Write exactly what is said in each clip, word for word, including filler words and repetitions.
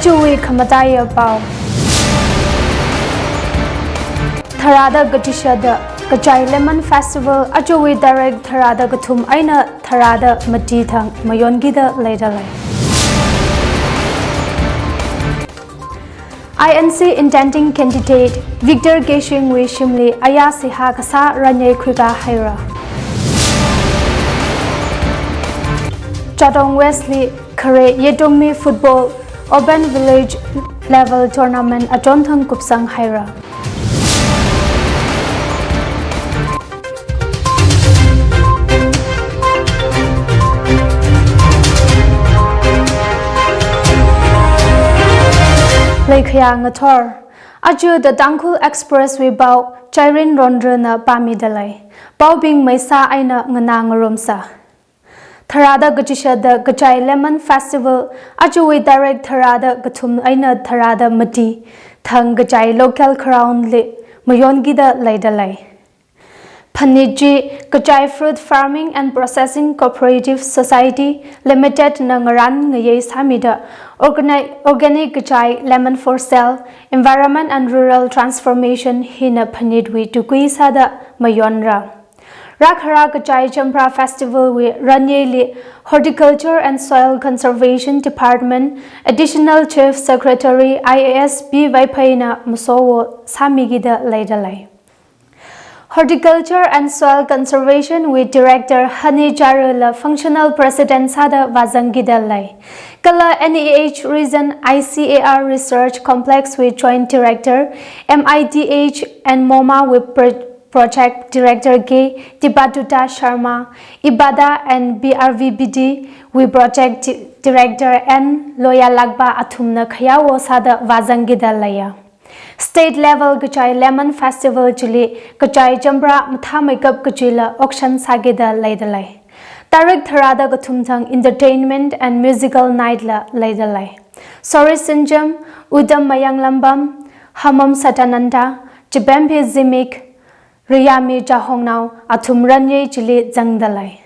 Ajawui khamataiya pao. Tharāda kachishāda Kachai Lemon Festival ajawui tarik tharāda kathum eina tharāda mati thang mayonkida leidalei. I N C intending candidate Victor Keishingwui shimli ayā seihā kasā ranyei khuikā haira. Chatong West li khare Yetungmi Football Urban Village Level Tournament achonthang kupsang haira. Leikhaya ngathor. Aja The Tangkhul Express wui pao Chairin Ronrana pāmidalei. Paobing maisā eina nganā ngarumsa. Tharāda kachishāda Kachai Lemon Festival ajawui tarik tharāda kathum eina tharāda mati thang Kachai local ground li mayonkida leidalei. Phanit chi Kachai Fruit Farming and Processing Cooperative Society Limited na ngarān ngayei sāmida organi-, Organic Kachai Lemon for Sale, Environment and Rural Transformation hina phanitwui tukui sāda mayonra. Rākhara Kachai Champhra Festival wui ranyeili Horticulture and Soil Conservation Department Additional Chief Secretary I A S P Vaipheina masowo sāmikida leidalei. Horticulture and Soil Conservation wui Director Hani Charala Functional President sāda vāzangkida lei. Kala N E H Region I C A R Research Complex wui Joint Director, M I T H and MOMA wui Pro-, Project Director K Dipatuta Sharma, IBADA and B R V B D wui Project Di-, Director N Loyalakpa athumna khayawo sāda vāzangkida leiya. State level Kachai Lemon Festival chili Kachai Champhra mathāmeikap kachila auction sākida leidalei. Tarik tharāda kathum thang entertainment and musical night la leidalei. Sori Sinjam, Udam Mayanglambam, Hamam Satananda, Chibempi Zimik, Riyami Chahongnao athum ranyei chili zangdalei.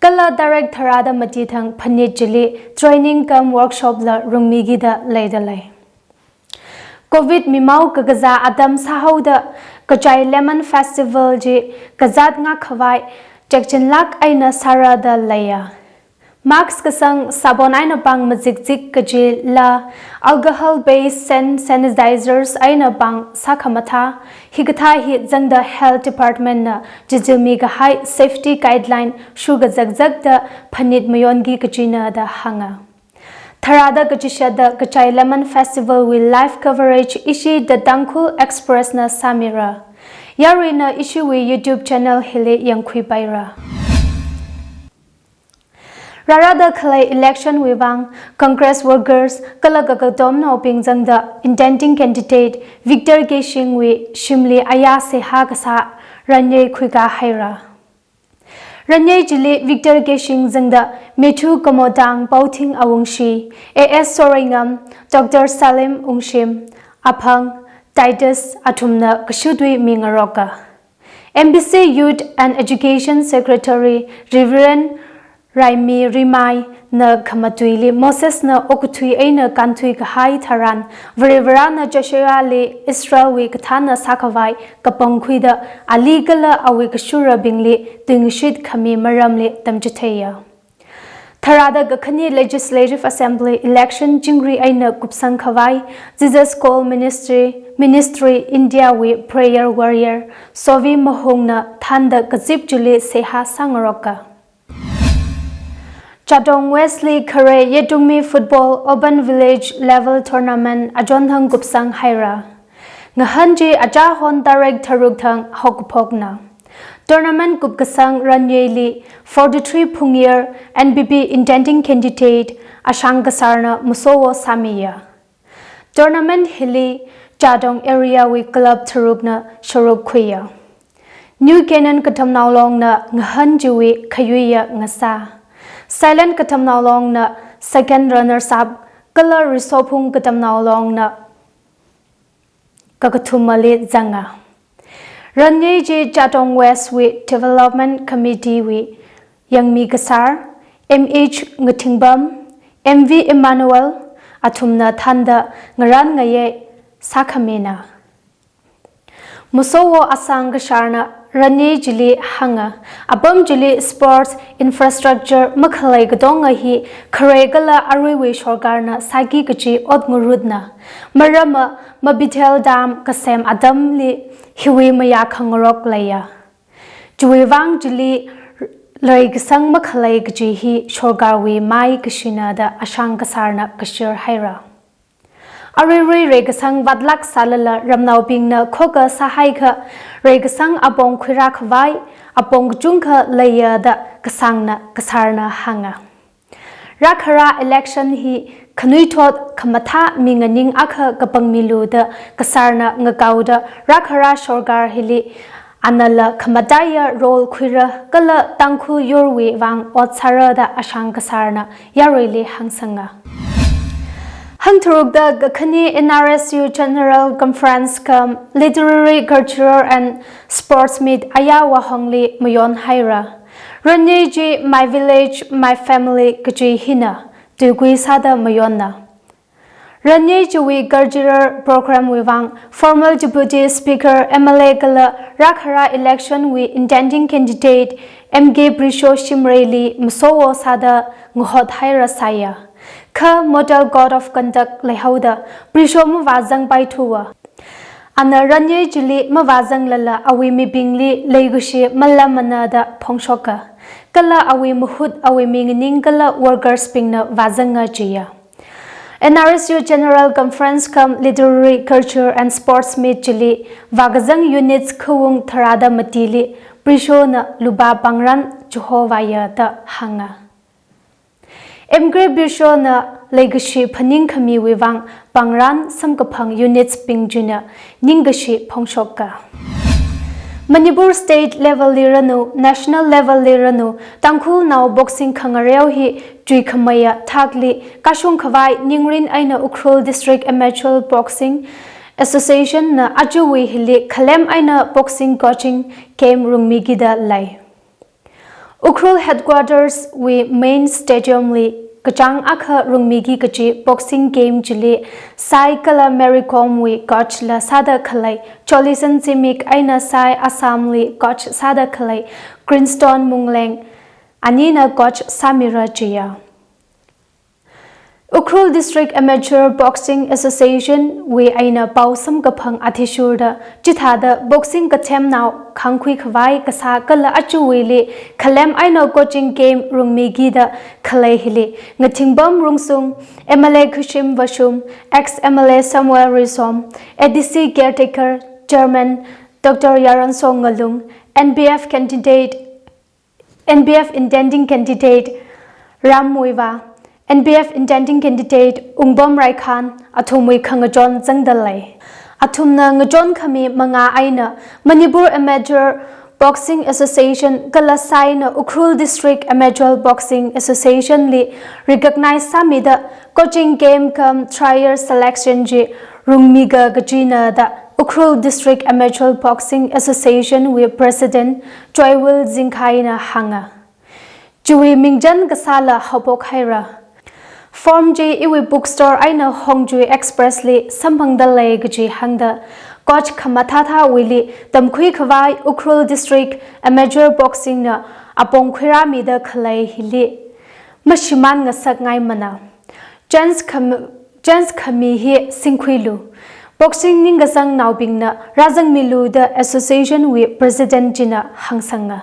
Kala tarik tharāda mati thang phanit chili training cum workshop la rungmikida leidalei. Covid mimao kakazā atam sāhaoda Kachai Lemon Festival chi kazāt ngākkhavai chekchinlāk eina sārada leiya. Mask kasang sabon eina pāng mazikzik kachila alcohol based hand sanitizers eina pāng sākhamathā, hikathā hi zangda Health Department na jijimi kahai safety guideline shukazakzakda phanit mayonki kachina da hānga. Tharāda kachishāda Kachai Lemon Festival wui live coverage ishi The Tangkhul Express na sāmira. Yaruina ishiwui YouTube channel hili yangkhuipaira. Rārada khalei election wui vang Congress workers kala kakatomnaobing zangda intending candidate Victor Keishingwui shimli ayā seihā kasā ranyei khuikā haira. Ranyei chili Victor Keishing zangda Methu Kamotang Pouthing Awungshi, A S Soreingam, Doctor Salim Wungshim, Aphang Titus athumna kashutwui mi ngaroka. M B C Youth and Education Secretary Reverend Raimi Rimai na khamatuili Moses na okathui eina kānthui kahai tharan, Varivarana Joshuali Israelwui kathānna sākhavai kapangkhuida ali kala awui kashurabingli tuingashit khami maramli tamchitheiya. Tharāda kakhane Legislative Assembly election chingri eina kupsang khavai, Jesus Call Ministry, Ministry India wui prayer warrior Sovi Mahungna thānda kazip chili seihā sāngaroka. Chatong West li khare Yetungmi Football Urban Village Level Tournament achonthang kupsang haira. Ngahān chi achahon tarik tharuk thang haokaphokna. Tournament kupkasang ranyeili forty-three Phungyar N P P intending candidate Ashang Kasarna masowo sāmiya. Tournament hili Chatong area wui club tharukna sharuk khuiya. New Canaan Katamnao Longna ngahān chiwui khayuiya ngasā. Silent Katamnao Longna second runners up, kala Risophung Katamnao Longna kakathumali zanga. Ranyei chi Chatong West wui Development Committee wui Yangmi Kasar, M H Ngathingbam, M V Emmanuel, athumna thānda ngarān ngayei sākhamina. Masowo Asang Kasharna Ranyei chili hānga, apam chili sports infrastructure makhalei katonga hi khare kala aruiwui sorkarna sāki kachi ot ngarutna. Maramva Mabithel Dam kasem atamli hiwui mayā khangarok leiya. Chiwui vang chili reikasang makhalei kachi hi sorkarwui maikashina da Asang Kasharna kashir haira. Aruirui reikasang vātlāk sālala ramnaobingna khokkha sāhaikha reikasang apong khuirā khavai apong kachungkha leiya da Kasangna, Kasharna hānga. Rākhara election hi khanuithot khamathā mi nganing akha kapangmilu da Kasharna ngakaoda rākhara sorkar hili anala khamataiya role khuira kala Tangkhul yurwui vang ot sāra da Asang Kasharna yaruili hāngsanga. Hangtharukda kakhane N R S U General Conference cum Literary, Cultural and Sports Meet aya Wahongli mayon haira. Ranyei chi My Village, My Family kachi hina tuikui sāda mayonna. Ranyei chiwui cultural program wui vang former Deputy Speaker, M L A kala rākhara election wui intending candidate M K Prisho Shimrayli masowo sāda ngahot haira sāya. Kha model code of conduct leihaoda Prisho mavāzangpaithuwa. Ana Ranyei chili mavāzanglala awui mibingli leikashi malamana da phongshoka. Kala awui mahut awui mi nganing kala workers bingna vāzanga chiya. N R S U General Conference cum Literary, Culture and Sports Meet chili vākazang units khawung tharāda matili Prishona lupā pāngrān chihovāya da hānga. M K Prishona leikashi phaningkhamiwui vang pāngrān samkaphang units bing china ningkashi phongshoka. Manipur state level li ranu, national level li ranu, Tangkhulnao boxing khangareo hi chuikhameiya thakli kashung khavai ningrin eina Ukhrul District Amateur Boxing Association na achuwui hili khalem eina boxing coaching camp rungmikida lei. Ukhrul headquarters wui main stadium li kachāng akha rungmiki kachi boxing camp chili Sai kala Mary Kom wui coach la sāda khalei Cholison Zimik eina Sai Assam li coach sāda khalei Greenstone Mungleng anina coach sāmira chiya. Ukhrul District Amateur Boxing Association wui eina pao samkaphang athishurda chithāda boxing kathemnao khangkhui khavai kasā kala achuwuili khalem eina coaching camp rungmikida khalei hili Ngathingbam Rungsung, M L A Khashim Vashum, ex M L A Samuel Reisom, A D C caretaker chairman Doctor Yaronsong Ngalung, N P F candidate N P F intending candidate Ram Muivah, N P F intending candidate Ungbom Raikhan athumwui khangachon zangda lei. Athumna ngachonkhami mangā eina Manipur Amateur Boxing Association kala Saina Ukhrul District Amateur Boxing Association li recognize sāmida coaching camp cum trial selection chi rungmika kachina da Ukhrul District Amateur Boxing Association wui President Joywil Zingkhaina hānga. Chiwui mingchan kasāla haophok haira. Form chi iwui bookstore eina Hongchui Express li samphangda lei kachi hāngda coach khamathāthāwuili tamkhui khavai Ukhrul District Amateur Boxing na apong khuirāmida khalei hili mashimān ngasakngaimana. Chance kham-, chance khami hi singkhuilu. Boxing ningkasangnaobingna rāzangmilu da association wui president china hāngsanga.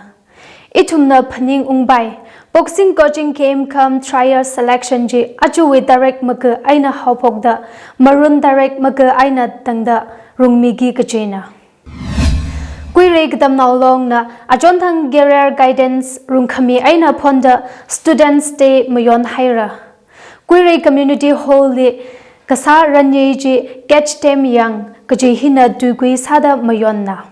Ithumna phaningungpai, boxing coaching camp cum trial selection chi achuwui tarik maga eina haophokda Marun tarik maga eina tangda rungmiki kachina. Kuirei Katamnao Longna achonthang career guidance rungkhami eina phonda Students' Day mayon haira. Kuirei Community Hall li kasā Ranyei chi Catch Them Young kachi hina tuikui sāda mayonna.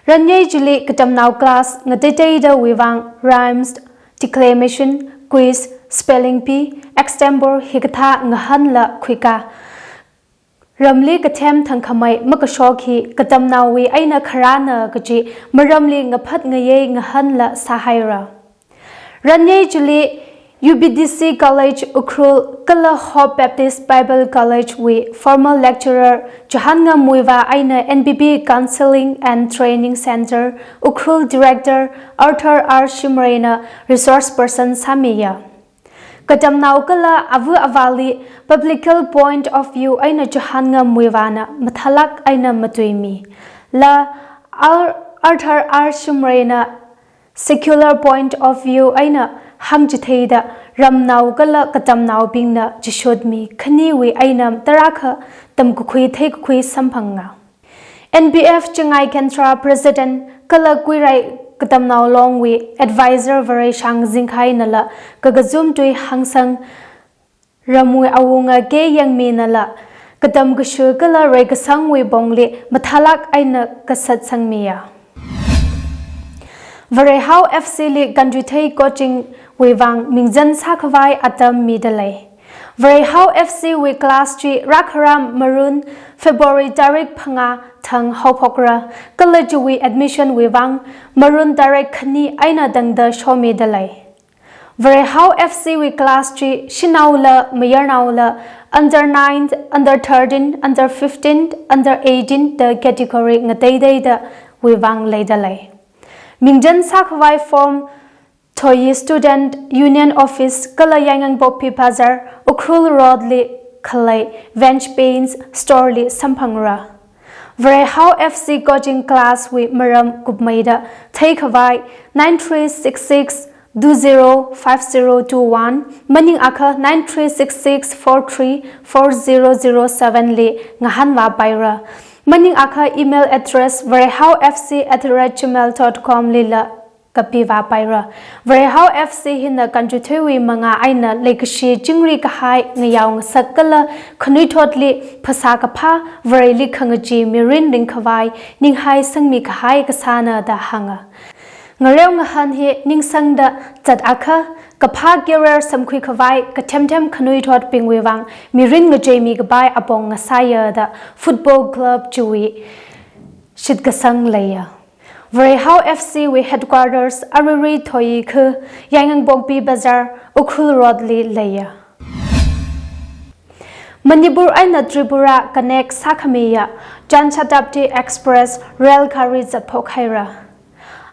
Ranyei chili katamnao class ngateiteidawui vang rhymes, declamation, quiz, spelling bee, extempore hikathā ngahānla khuika. Ramli kathem thangkhamei makashok hi katamnaowui eina kharāna kachi maramli ngaphat ngayei ngahānla sāhaira. Ranyei chili U B D C College Ukhrul kala Hope Baptist Bible College wui former lecturer Johannga Muivah eina N B B Counseling and Training Center Ukhrul Director Arthur R Shimrayna resource person sāmiya. Katamnao kala ava avāli biblical point of view eina Johannga Muivahna mathālāk eina matuimi. La Ar-, Arthur R Shimrayna secular point of view eina hāngchitheida ramnao kala katamnaobingna chishotmi khaniwui eina tarākha tamkakhui theikakhui samphanga. N B F Chingai Kendra President kala Kuirai Katamnao Longwui Advisor Vareshang Zingkhainala kakazum tui hāngsang ramwui awunga ke yangminala katam kashu kala reikasangwui pongli mathālāk eina kasatsangmiya. Varehao F C li kanjuithei coaching wui vang mingzan sākhavai atam midalei. Varehao F C wui class chi rākhara Marun February tarik phangā thang haophokra, kala chiwui admission wui vang Marun tarik khani eina tangda shomidalei. Varehao F C wui class chi shanaola mayarnaola under nine, under thirteen, under fifteen, under eighteen da category ngateitheida wui vang leidalei. Mingzan sākhavai form Thoyi Student Union Office kala Yaingangpokpi Bazar, Ukhrul Road li khalei Venge Paints Store li samphangra. Varehao F C coaching class wui maram kupmeida theikhavai nine three six six two zero five zero two one, maningakha nine three six six four three four zero zero seven li ngahānvāpaira. Maningakha email address varehao F C at the rate gmail dot com lila kapivāpaira. Varehao F C hina kanjuitheiwui mangā eina leikashi chingri kahai, ngayao ngasak kala khanuithotli phasā kaphā, Vareli khangachee mirin ringkhavai ninghai sangmi kahai kasāna da hānga. Ngareo ngahān hi ningsangda zatakha kaphā career samkhuikhavai kathemthem khanuithotbingwui vang mirin ngacheimi kapai apong ngasāya da football club chiwui shitkasang leiya. Varehao F C wui headquarters Arirui Thoyi khu, Yaingangpokpi Bazar, Ukhrul Road li leiya. Manipur eina Tripura connect sākhamiya Jan Shatabdi Express rail gari zatphokhaira.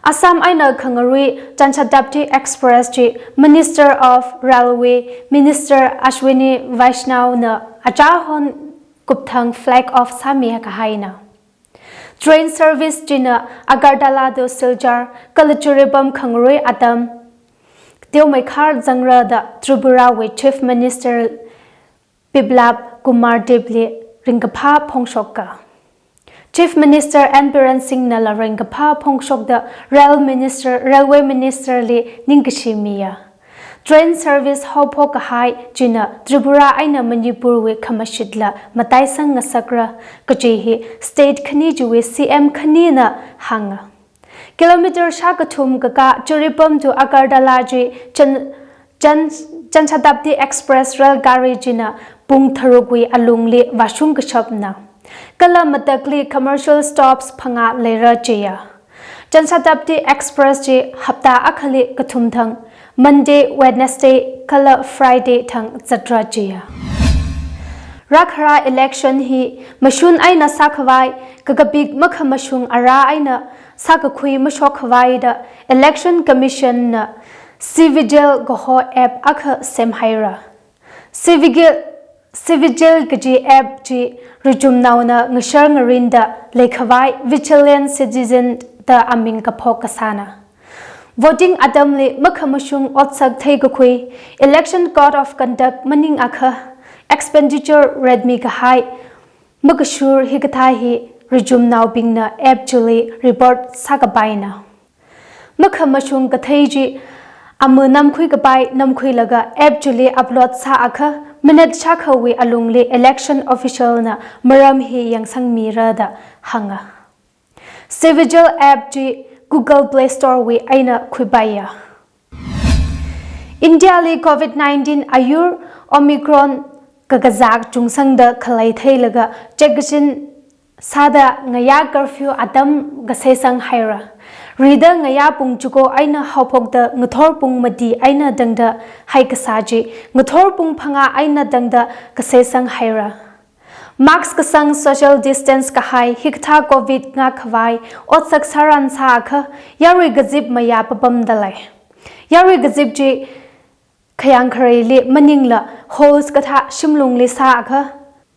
Assam eina khangarui Jan Shatabdi Express chi Minister of Railway, Minister Ashwini Vaishnaw na achahon kupthang flag off sāmi kahaina. Train service china Agartala to Silchar kala Jiribam khangarui atam teomeikha zangra da Tripura wui Chief Minister Biplab Kumar Deb li ringkaphā phongshoka. Chief Minister N Biren Singh nala ringkaphā phongshokda Rail Minister, Railway Minister li ningkashi miya. Train service haophok kahai china Tripura eina Manipur wui khamashitla mataisang ngasakra kaji hi state khani chiwui C M khanina hānga. Kilometer shākathum kakā Jiribam to Agartala chi Jan, Jan, Jan Shatabdi Express rail gari china pung tharukwui alungli vāshung kashapna. Kala matakli commercial stops phangā leira chiya. Jan Shatabdi Express chi hapta akhali kathum thang, Monday, Wednesday kala Friday thang zatra chiya. Rākhara election hi mashun eina sākhavai, kakapik makhamashung ara eina sākakhui mashok khavai da Election Commission na C-Vigil kaho app akha semhaira. C-Vigil, C-Vigil kaji app chi richumnaona ngashar ngarinda leikhavai vigilant citizen da aming kaphok kasāna. Voting atamli makhamashung otsak theikakhui, Election Code of Conduct maningakha expenditure ratmi kahai makashur hikathā hi richumnaobingna app chili report sākapaina. Makhamashung kathei chi amu namkhui kapai namkhuilaga app chili upload sāakha minute shākhawui alungli election official na maram hi yangsangmira da hānga. C-Vigil app chi Google Play Store wui eina khuipaiya. India li covid nineteen ayur Omicron kakazak chungsangda khalei theilaga chekchin sāda ngayā curfew atam kaseisang haira. Rida ngayā pung chiko eina haophokta ngathor pung mati eina tangda haikasā chi ngathor pung phangā eina tangda kaseisang haira. Mask kasang, social distance kahai, hikathā covid ngākkhavai otsak sāran sāakha yarui kazip mayā papamda lei. Yarui kazip chi khayang khareili maningla halls kathā shimlungli sāakha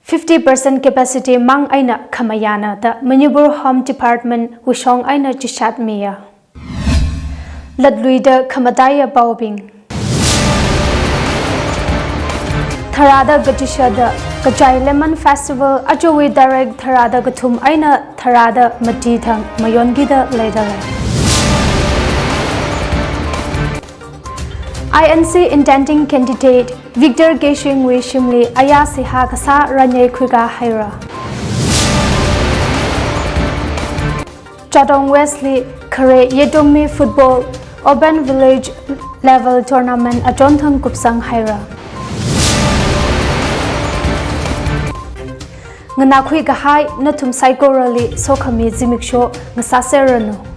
fifty percent capacity mang eina khamayāna da Manipur Home Department wuishong eina chishat miya. Latluida khamataiya paobing. Tharāda kachishada kachai Lemon Festival ajawui tarik tharāda kathum eina tharāda mati thang mayonkida leida lei. I N C intending candidate Victor Keishingwui shimli ayā seihā kasā ranyei khuikā haira. Jatong West li khare Yetongmi Football Open Village Level Tournament achonthang kupsang haira. Nganākhui kahai nathum saikorali sokhami zimiksho ngasāserranu.